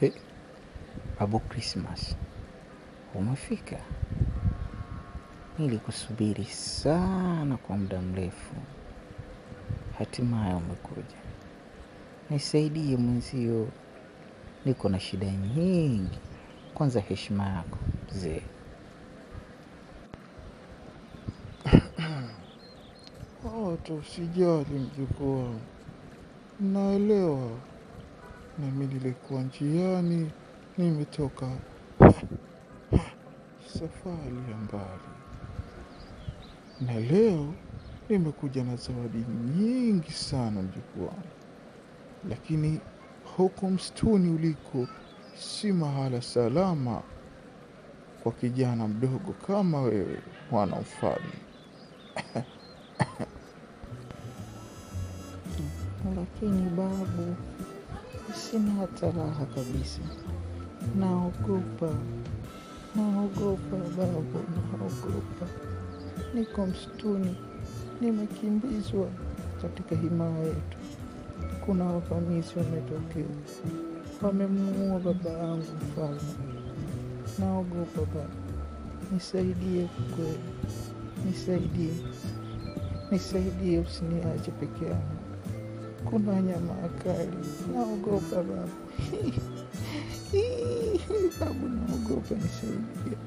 He, Babu Christmas, umefika. Nilikusubiri sana kwa muda mrefu, hatimaye umekuja. Nisaidie mwenzio, niko na shida nyingi. Kwanza heshima yako mzee. Hata usijali mjukuu wangu, naelewa. Nami nilikuwa njiani, nimetoka safari ya mbali, na leo nimekuja na zawadi nyingi sana mjukuu wangu, lakini huko msituni uliko si mahala salama kwa kijana mdogo kama wewe, mwana mfalme. Lakini babu, sina hata raha kabisa. Naogopa, naogopa babu, naogopa. Niko msituni, nimekimbizwa katika himaya yetu. Kuna wavamizi wametokea, wamemuua baba yangu mfalme. Naogopa baba, nisaidie kweli, nisaidie, nisaidie, usiniache peke yangu. Kuna wanyama wakali, naogopa babu. Babu, naogopa, nisaidie.